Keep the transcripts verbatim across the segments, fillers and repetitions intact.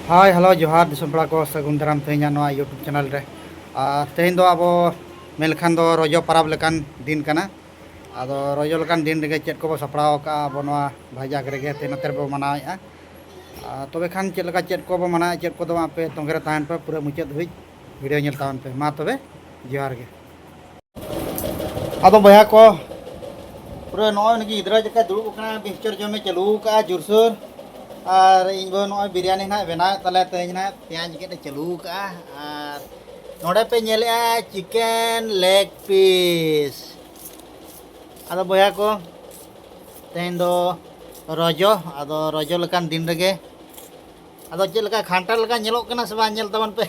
ᱦᱟᱭ, hello, ᱡᱚᱦᱟᱨ ᱫᱤᱥᱚᱢ ᱯᱮᱲᱟ ᱠᱚ, ᱥᱟᱹᱜᱩᱱ ᱫᱟᱨᱟᱢ ᱛᱮᱦᱮᱧᱟᱜ ᱱᱚᱣᱟ YouTube ᱪᱮᱱᱮᱞ ᱨᱮ᱾ ᱟᱨ ᱛᱮᱦᱮᱧ ᱫᱚ ᱟᱵᱚ ᱢᱮᱱ ᱞᱮᱠᱷᱟᱱ ᱫᱚ ᱨᱚᱡᱚ ᱯᱟᱨᱟᱵᱽ ᱞᱮᱠᱟᱱ ᱫᱤᱱ ᱠᱟᱱᱟ᱾ ᱟᱫᱚ ᱨᱚᱡᱚ ᱞᱮᱠᱟᱱ ᱫᱤᱱ ᱨᱮᱜᱮ ᱪᱮᱫ ᱠᱚᱵᱚ ᱥᱟᱯᱲᱟᱣ ᱟᱠᱟᱫᱼᱟ ᱟᱵᱚ ᱱᱚᱣᱟ ᱵᱷᱟᱡᱟᱠ ᱨᱮᱜᱮ ᱛᱮᱦᱮᱧ ᱱᱚᱛᱮ ᱨᱮᱵᱚ ᱢᱟᱱᱟᱣᱮᱫᱼᱟ᱾ ᱟᱨ ᱛᱚᱵᱮ ᱠᱷᱟᱱ ᱪᱮᱫ ᱞᱮᱠᱟ ᱪᱮᱫ ᱠᱚᱵᱚ ᱢᱟᱱᱟᱣᱮᱫᱼᱟ, ᱪᱮᱫ ᱠᱚᱫᱚ ᱟᱯᱮ ᱛᱚᱸᱜᱮ ᱨᱮ ᱛᱟᱦᱮᱱ ᱯᱮ, ᱯᱩᱨᱟᱹ ᱢᱩᱪᱟᱹᱫ ᱫᱷᱟᱹᱵᱤᱡ ᱵᱷᱤᱰᱤᱭᱳ ᱧᱮᱞ ᱛᱟᱵᱚᱱ ᱯᱮ᱾ ᱢᱟ ᱛᱚᱵᱮ, ᱡᱚᱦᱟᱨ ᱜᱮ᱾ ᱟᱫᱚ ᱵᱚᱭᱦᱟ ᱠᱚ, ᱯᱩᱨᱟᱹ ᱱᱚᱜᱼᱚᱭ ᱱᱩᱠᱤᱱ ᱜᱤᱫᱽᱨᱟᱹ ᱡᱚᱠᱷᱟᱡ ᱫᱩᱲᱩᱵ ᱟᱠᱟᱱᱟ, ᱢᱤᱠᱥᱪᱟᱨ ᱡᱚᱢᱮ ᱪᱟᱹᱞᱩ ᱟᱠᱟᱫᱼᱟ ᱡᱳᱨᱥᱳᱨ᱾ ᱟᱨ ᱤᱧ ᱵᱟᱹᱦᱩ ᱱᱚᱜᱼᱚᱭ ᱵᱤᱨᱭᱟᱱᱤ ᱱᱟᱦᱟᱜ ᱵᱮᱱᱟᱣᱮᱫ ᱛᱟᱞᱮᱭᱟ ᱛᱮᱦᱮᱧ ᱱᱟᱦᱟᱜ, ᱯᱮᱸᱭᱟᱡᱽ ᱜᱮᱫ ᱮ ᱪᱟᱹᱞᱩ ᱟᱠᱟᱫᱼᱟ᱾ ᱟᱨ ᱱᱚᱰᱮ ᱯᱮ ᱧᱮᱞᱮᱫᱼᱟ ᱪᱤᱠᱮᱱ ᱞᱮᱜᱽ ᱯᱤᱥ᱾ ᱟᱫᱚ ᱵᱚᱭᱦᱟ ᱠᱚ, ᱛᱮᱦᱮᱧ ᱫᱚ ᱨᱚᱡᱚ, ᱟᱫᱚ ᱨᱚᱡᱚ ᱞᱮᱠᱟᱱ ᱫᱤᱱ ᱨᱮᱜᱮ ᱟᱫᱚ ᱪᱮᱫ ᱞᱮᱠᱟ ᱠᱷᱟᱱᱴᱟᱲ ᱞᱮᱠᱟ ᱧᱮᱞᱚᱜ ᱠᱟᱱᱟ ᱥᱮ ᱵᱟᱝ, ᱧᱮᱞ ᱛᱟᱵᱚᱱ ᱯᱮ᱾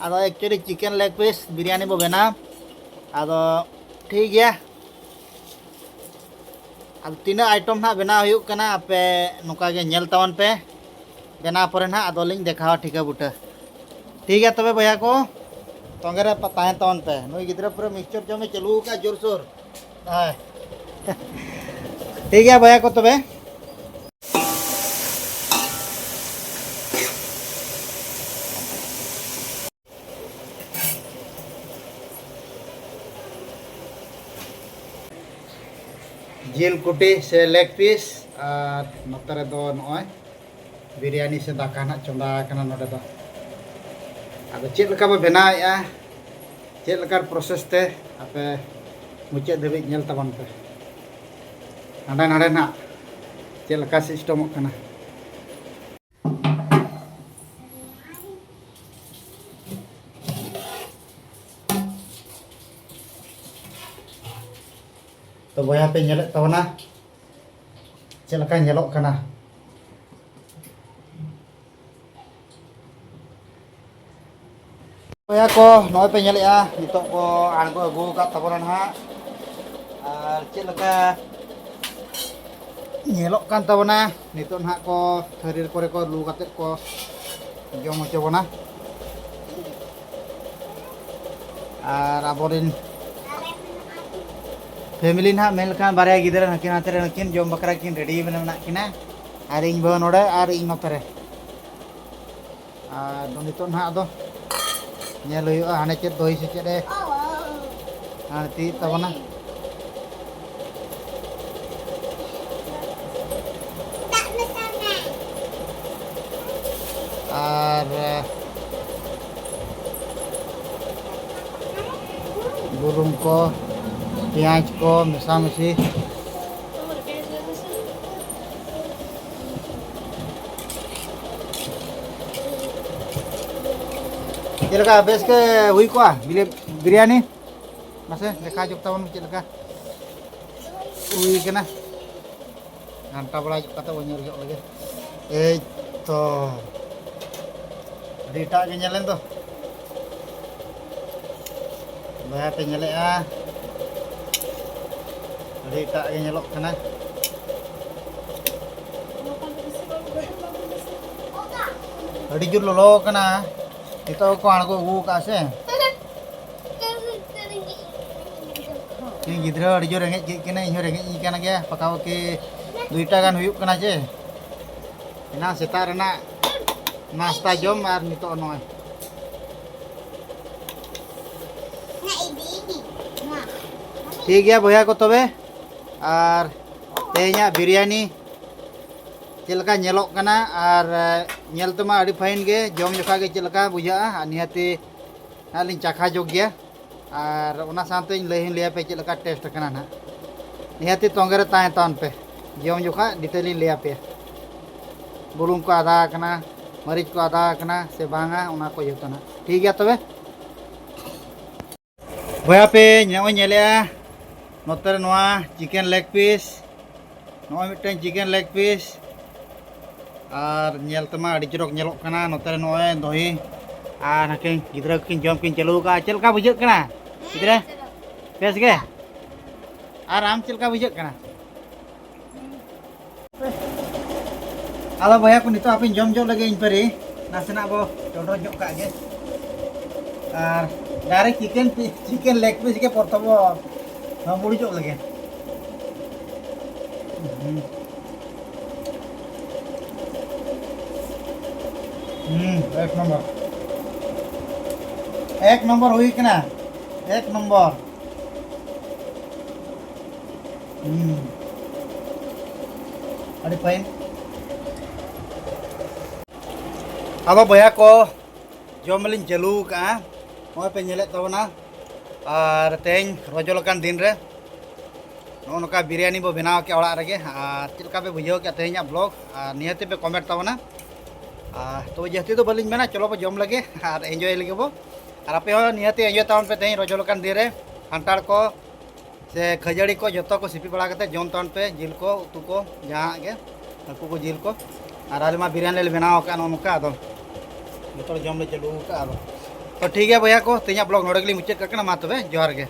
ᱟᱫᱚ actually chicken leg piece biryani ᱵᱚ ᱵᱮᱱᱟᱣ᱾ ᱟᱫᱚ ᱴᱷᱤᱠ ᱜᱮᱭᱟ, ᱟᱫᱚ ᱛᱤᱱᱟᱹᱜ ᱟᱭᱴᱚᱢ ᱱᱟᱦᱟᱜ ᱵᱮᱱᱟᱣ ᱦᱩᱭᱩᱜ ᱠᱟᱱᱟ, ᱟᱯᱮ ᱱᱚᱝᱠᱟ ᱜᱮ ᱧᱮᱞ ᱛᱟᱵᱚᱱ ᱯᱮ᱾ ᱵᱮᱱᱟᱣ ᱯᱚᱨᱮ ᱱᱟᱦᱟᱜ ᱟᱫᱚᱞᱤᱧ ᱫᱮᱠᱷᱟᱣᱟ ᱴᱷᱤᱠᱟᱹ ᱵᱩᱴᱟᱹ᱾ ᱴᱷᱤᱠ ᱜᱮᱭᱟ ᱛᱚᱵᱮ ᱵᱚᱭᱦᱟ ᱠᱚ, ᱛᱚᱸᱜᱮ ᱨᱮ ᱯᱟ-, ᱛᱟᱦᱮᱱ ᱛᱟᱵᱚᱱ ᱯᱮ᱾ ᱱᱩᱭ ᱜᱤᱫᱽᱨᱟᱹ ᱯᱩᱨᱟᱹ ᱢᱤᱠᱥᱪᱟᱨ ᱡᱚᱢᱮ ᱪᱟᱹᱞᱩ ᱟᱠᱟᱫᱼᱟ ᱡᱳᱨᱥᱳᱨ᱾ ᱦᱳᱭ᱾ ᱴᱷᱤᱠ ᱜᱮᱭᱟ ᱵᱚᱭᱦᱟ ᱠᱚ ᱛᱚᱵᱮ᱾ ᱡᱤᱞ ᱠᱩᱴᱤ ᱥᱮ ᱞᱮᱜᱽ ᱯᱤᱥ, ᱟᱨ ᱱᱚᱛᱮ ᱨᱮᱫᱚ ᱱᱚᱜᱼᱚᱭ ᱵᱤᱨᱭᱟᱱᱤ ᱥᱮ ᱫᱟᱠᱟ ᱱᱟᱜ ᱪᱚᱸᱫᱟ ᱟᱠᱟᱱᱟ ᱱᱚᱰᱮ ᱫᱚ᱾ ᱟᱫᱚ ᱪᱮᱫ ᱞᱮᱠᱟ ᱵᱚ ᱵᱮᱱᱟᱣᱮᱫᱼᱟ, ᱪᱮᱫ ᱞᱮᱠᱟᱱ ᱯᱨᱚᱥᱮᱥ ᱛᱮ, ᱟᱯᱮ ᱢᱩᱪᱟᱹᱫ ᱫᱷᱟᱹᱵᱤᱡ ᱧᱮᱞ ᱛᱟᱵᱚᱱ ᱯᱮ᱾ ᱦᱟᱸᱰᱮ ᱱᱟᱰᱮ ᱱᱟᱜ ᱪᱮᱫ ᱞᱮᱠᱟ ᱥᱤᱥᱴᱮᱢᱚᱜ ᱠᱟᱱᱟ᱾ ᱛᱚ ᱵᱚᱭᱦᱟ ᱯᱮ ᱧᱮᱞᱮᱫ ᱛᱟᱵᱚᱱᱟ ᱪᱮᱫ ᱞᱮᱠᱟ ᱧᱮᱞᱚᱜ ᱠᱟᱱᱟ᱾ ᱵᱚᱭᱦᱟ ᱠᱚ, ᱱᱚᱜᱼᱚᱭ ᱯᱮ ᱧᱮᱞᱮᱫᱼᱟ, ᱱᱤᱛᱚᱜ ᱠᱚ ᱟᱬᱜᱚ ᱟᱹᱜᱩ ᱟᱠᱟᱫ ᱛᱟᱵᱚᱱᱟ ᱱᱟᱦᱟᱜ᱾ ᱟᱨ ᱪᱮᱫ ᱞᱮᱠᱟ ᱧᱮᱞᱚᱜ ᱠᱟᱱ ᱛᱟᱵᱚᱱᱟ, ᱱᱤᱛᱚᱜ ᱱᱟᱦᱟᱜ ᱠᱚ ᱛᱷᱟᱹᱨᱤ ᱠᱚᱨᱮ ᱠᱚ ᱞᱩ ᱠᱟᱛᱮᱫ ᱠᱚ ᱡᱚᱢ ᱦᱚᱪᱚ ᱵᱚᱱᱟ᱾ ᱟᱨ ᱟᱵᱚᱨᱮᱱ ᱯᱷᱮᱢᱮᱞᱤ ᱱᱟᱦᱟᱜ ᱢᱮᱱ ᱞᱮᱠᱷᱟᱱ ᱵᱟᱨᱭᱟ ᱜᱤᱫᱽᱨᱟᱹ ᱱᱩᱠᱤᱱ ᱦᱟᱱᱛᱮ ᱨᱮ ᱱᱩᱠᱤᱱ ᱡᱚᱢ ᱵᱟᱠᱷᱨᱟ ᱠᱤᱱ ᱨᱮᱰᱤ ᱢᱮᱱᱟᱜ ᱠᱤᱱᱟ᱾ ᱟᱨ ᱤᱧ ᱵᱟᱹᱦᱩ ᱱᱚᱰᱮ ᱟᱨ ᱤᱧ ᱱᱚᱛᱮ ᱨᱮ᱾ ᱟᱨ ᱫᱚ ᱱᱤᱛᱚᱜ ᱱᱟᱦᱟᱜ ᱫᱚ ᱧᱮᱞ ᱦᱩᱭᱩᱜᱼᱟ, ᱦᱟᱱᱮ ᱪᱮᱫ ᱫᱚᱦᱤ ᱥᱮ ᱪᱮᱫ ᱮ ᱟᱬᱛᱤᱭᱮᱫ ᱛᱟᱵᱚᱱᱟ᱾ ᱟᱨ ᱵᱩᱞᱩᱝ ᱠᱚ, ᱯᱮᱸᱭᱟᱡᱽ ᱠᱚ ᱢᱮᱥᱟᱢᱤᱥᱤ᱾ ᱪᱮᱫ ᱞᱮᱠᱟ, ᱵᱮᱥ ᱜᱮ ᱦᱩᱭ ᱠᱚᱜᱼᱟ ᱵᱤᱞᱤ-, ᱵᱤᱨᱭᱟᱱᱤ? ᱢᱟᱥᱮ ᱫᱮᱠᱷᱟᱣ ᱧᱚᱜ ᱛᱟᱵᱚᱱ ᱪᱮᱫ ᱞᱮᱠᱟ ᱦᱩᱭ ᱠᱟᱱᱟ᱾ ᱜᱷᱟᱱᱴᱟ ᱵᱟᱲᱟ ᱧᱚᱜ ᱠᱟᱛᱮ ᱵᱚᱱ ᱧᱮᱞ ᱧᱚᱜ ᱞᱮᱜᱮ᱾ ᱮᱭ ᱛᱚ, ᱟᱹᱰᱤ ᱮᱴᱟᱜ ᱜᱮ ᱧᱮᱞᱮᱱ ᱫᱚ᱾ ᱵᱚᱭᱦᱟ ᱯᱮ ᱧᱮᱞᱮᱜᱼᱟ, ᱟᱹᱰᱤ ᱮᱴᱟᱜ ᱜᱮ ᱧᱮᱞᱚᱜ ᱠᱟᱱᱟ᱾ ᱟᱹᱰᱤ ᱡᱳᱨ ᱞᱚᱞᱚ ᱠᱟᱱᱟ, ᱱᱤᱛᱚᱜ ᱠᱚ ᱟᱬᱜᱚ ᱟᱹᱜᱩ ᱠᱟᱜᱼᱟ ᱥᱮ᱾ ᱤᱧ ᱜᱤᱫᱽᱨᱟᱹ ᱟᱹᱰᱤ ᱡᱳᱨ ᱨᱮᱸᱜᱮᱡ ᱠᱮᱫ ᱠᱤᱱᱟᱹ, ᱤᱧ ᱦᱚᱸ ᱨᱮᱸᱜᱮᱡ ᱤᱧ ᱠᱟᱱ ᱜᱮᱭᱟ᱾ ᱯᱟᱠᱟ ᱯᱟᱠᱤ ᱫᱩᱭᱴᱟ ᱜᱟᱱ ᱦᱩᱭᱩᱜ ᱠᱟᱱᱟ ᱡᱮ, ᱮᱱᱟᱝ ᱥᱮᱛᱟᱜ ᱨᱮᱱᱟᱜ ᱱᱟᱥᱛᱟ ᱡᱚᱢ ᱟᱨ ᱱᱤᱛᱚᱜ ᱱᱚᱜᱼᱚᱭ᱾ ᱴᱷᱤᱠ ᱜᱮᱭᱟ ᱵᱚᱭᱦᱟ ᱠᱚ, ᱛᱚᱵᱮ ᱟᱨ ᱛᱮᱦᱮᱧᱟᱜ ᱵᱤᱨᱭᱟᱱᱤ ᱪᱮᱫ ᱞᱮᱠᱟ ᱧᱮᱞᱚᱜ ᱠᱟᱱᱟ ᱟᱨ, ᱮ, ᱧᱮᱞ ᱛᱮᱢᱟ ᱟᱹᱰᱤ ᱯᱷᱟᱭᱤᱱ ᱜᱮ, ᱡᱚᱢ ᱡᱚᱠᱷᱟ ᱜᱮ ᱪᱮᱫ ᱞᱮᱠᱟ ᱵᱩᱡᱷᱟᱹᱜᱼᱟ, ᱟᱨ ᱱᱤᱦᱟᱹᱛᱤ ᱦᱟᱸᱜ ᱞᱤᱧ ᱪᱟᱠᱷᱟ ᱡᱳᱜᱽ ᱜᱮᱭᱟ᱾ ᱟᱨ ᱚᱱᱟ ᱥᱟᱶᱛᱮᱧ ᱞᱟᱹᱭ ᱦᱚᱸᱧ ᱞᱟᱹᱭ ᱟᱯᱮ ᱪᱮᱫ ᱞᱮᱠᱟ ᱴᱮᱥᱴ ᱠᱟᱱᱟ ᱱᱟᱦᱟᱜ᱾ ᱱᱤᱦᱟᱹᱛᱤ ᱛᱚᱸᱜᱮ ᱨᱮ ᱛᱟᱦᱮᱸ ᱛᱟᱵᱚᱱ ᱯᱮ, ᱡᱚᱢ ᱡᱚᱠᱷᱟ ᱰᱤᱴᱮᱞ ᱤᱧ ᱞᱟᱹᱭ ᱟᱯᱮᱭᱟ᱾ ᱵᱩᱞᱩᱝ ᱠᱚ ᱟᱫᱟ ᱟᱠᱟᱱᱟ, ᱢᱟᱹᱨᱤᱪ ᱠᱚ ᱟᱫᱟ ᱟᱠᱟᱱᱟ ᱥᱮ ᱵᱟᱝᱟ, ᱚᱱᱟ ᱠᱚ ᱡᱚᱛᱚᱱᱟᱜ ᱴᱷᱤᱠ ᱜᱮᱭᱟ᱾ ᱛᱚᱵᱮ ᱵᱚᱭᱦᱟ ᱯᱮ ᱱᱚᱜᱼᱚᱭ ᱧᱮᱞᱮᱜᱼᱟ, ᱱᱚᱛᱮ ᱨᱮ ᱱᱚᱣᱟ ᱪᱤᱠᱮᱱ ᱞᱮᱜᱽ ᱯᱤᱥ, ᱱᱚᱜᱼᱚᱭ ᱢᱤᱫᱴᱮᱱ ᱪᱤᱠᱮᱱ ᱞᱮᱜᱽ ᱯᱤᱥ, ᱟᱨ ᱧᱮᱞ ᱛᱮᱢᱟ ᱟᱹᱰᱤ ᱪᱚᱨᱚᱠ ᱧᱮᱞᱚᱜ ᱠᱟᱱᱟ᱾ ᱱᱚᱛᱮ ᱨᱮ ᱱᱚᱜᱼᱚᱭ ᱫᱚᱦᱤ ᱟᱨ ᱱᱟᱠᱤᱱ ᱜᱤᱫᱽᱨᱟᱹ ᱠᱤᱱ ᱡᱚᱢ ᱠᱤᱱ ᱪᱟᱹᱞᱩ ᱟᱠᱟᱫᱼᱟ᱾ ᱪᱮᱫ ᱞᱮᱠᱟ ᱵᱩᱡᱷᱟᱹᱜ ᱠᱟᱱᱟ ᱜᱤᱫᱽᱨᱟᱹ? ᱵᱮᱥ ᱜᱮ? ᱟᱨ ᱟᱢ ᱪᱮᱫ ᱞᱮᱠᱟ ᱵᱩᱡᱷᱟᱹᱜ ᱠᱟᱱᱟ? ᱟᱫᱚ ᱵᱚᱭᱦᱟ ᱠᱚ, ᱱᱤᱛᱚᱜ ᱟᱯᱮᱧ ᱡᱚᱢ ᱧᱚᱜ ᱞᱮᱜᱮ ᱤᱧ ᱯᱟᱹᱨᱤ, ᱱᱟᱥᱮᱱᱟᱜ ᱵᱚ ᱪᱚᱰᱚᱨ ᱧᱚᱜ ᱠᱟᱜ ᱜᱮ᱾ ᱟᱨ direct chicken pi-, chicken leg piece ᱜᱮ ᱯᱨᱚᱛᱷᱚᱢ ᱵᱚ ᱦᱟᱺᱵᱩᱲ ᱧᱚᱜ ᱞᱮᱜᱮ᱾ ᱦᱩᱸ᱾ ᱦᱩᱸ, ᱮᱠ ᱱᱚᱢᱵᱚᱨ᱾ ᱮᱠ ᱱᱚᱢᱵᱚᱨ ᱦᱩᱭ ᱠᱟᱱᱟ᱾ ᱮᱠ ᱱᱚᱢᱵᱚᱨ᱾ ᱦᱩᱸ᱾ ᱟᱹᱰᱤ ᱯᱷᱟᱭᱤᱱ᱾ ᱟᱫᱚ ᱵᱚᱭᱦᱟ ᱠᱚ, ᱡᱚᱢ ᱞᱤᱧ ᱪᱟᱹᱞᱩ ᱟᱠᱟᱫᱼᱟ᱾ ᱱᱚᱜᱼᱚᱭ ᱯᱮ ᱧᱮᱞᱮᱫ ᱛᱟᱵᱚᱱᱟ᱾ ᱟᱨ ᱛᱮᱦᱮᱧ ᱨᱚᱡᱚ ᱞᱮᱠᱟᱱ ᱫᱤᱱ ᱨᱮ ᱱᱚᱜᱼᱚ ᱱᱚᱝᱠᱟ ᱵᱤᱨᱭᱟᱱᱤ ᱵᱚ ᱵᱮᱱᱟᱣ ᱠᱮᱫᱼᱟ ᱚᱲᱟᱜ ᱨᱮᱜᱮ᱾ ᱟᱨ ᱪᱮᱫ ᱞᱮᱠᱟ ᱯᱮ ᱵᱩᱡᱷᱟᱹᱣ ᱠᱮᱫᱼᱟ ᱛᱮᱦᱮᱧᱟᱜ ᱵᱞᱚᱜ? ᱟᱨ ᱱᱤᱦᱟᱹᱛᱤ ᱯᱮ ᱠᱚᱢᱮᱱᱴ ᱛᱟᱵᱚᱱᱟ᱾ ᱟᱨ ᱛᱚᱵᱮ ᱡᱟᱹᱥᱛᱤ ᱫᱚ ᱵᱟᱹᱞᱤᱧ ᱢᱮᱱᱟ, ᱪᱚᱞᱚ ᱵᱚ ᱡᱚᱢ ᱞᱮᱜᱮ ᱟᱨ ᱮᱱᱡᱚᱭ ᱞᱮᱜᱮ ᱵᱚ᱾ ᱟᱨ ᱟᱯᱮ ᱦᱚᱸ ᱱᱤᱦᱟᱹᱛᱤ ᱮᱱᱡᱚᱭ ᱛᱟᱵᱚᱱ ᱯᱮ ᱛᱮᱦᱮᱧ ᱨᱚᱡᱚ ᱞᱮᱠᱟᱱ ᱫᱤᱱ ᱨᱮ᱾ ᱠᱷᱟᱱᱴᱟᱲ ᱠᱚ ᱥᱮ ᱠᱷᱟᱹᱡᱟᱹᱲᱤ ᱠᱚ ᱡᱚᱛᱚ ᱠᱚ ᱥᱤᱯᱤ ᱵᱟᱲᱟ ᱠᱟᱛᱮ ᱡᱚᱢ ᱛᱟᱵᱚᱱ ᱯᱮ, ᱡᱤᱞ ᱠᱚ, ᱩᱛᱩ ᱠᱚ, ᱡᱟᱦᱟᱸ ᱜᱮ, ᱦᱟᱹᱠᱩ ᱠᱚ, ᱡᱤᱞ ᱠᱚ᱾ ᱟᱨ ᱟᱞᱮ ᱢᱟ ᱵᱤᱨᱭᱟᱱᱤ ᱞᱮ ᱵᱮᱱᱟᱣ ᱟᱠᱟᱫᱼᱟ ᱱᱚᱜᱼᱚ ᱱᱚᱝᱠᱟ, ᱟᱫᱚ ᱡᱚᱛᱚ ᱦᱚᱲ ᱡᱚᱢ ᱞᱮ ᱪᱟᱹᱞᱩ ᱟᱠᱟᱫᱼᱟ᱾ ᱟᱫᱚ ᱛᱚ ᱴᱷᱤᱠ ᱜᱮᱭᱟ ᱵᱚᱭᱦᱟ ᱠᱚ, ᱛᱮᱦᱮᱧᱟᱜ ᱵᱞᱚᱜ ᱱᱚᱰᱮ ᱜᱮᱞᱤᱧ ᱢᱩᱪᱟᱹᱫ ᱠᱟᱜ ᱠᱟᱱᱟ᱾ ᱢᱟ ᱛᱚᱵᱮ ᱡᱚᱦᱟᱨ ᱜᱮ᱾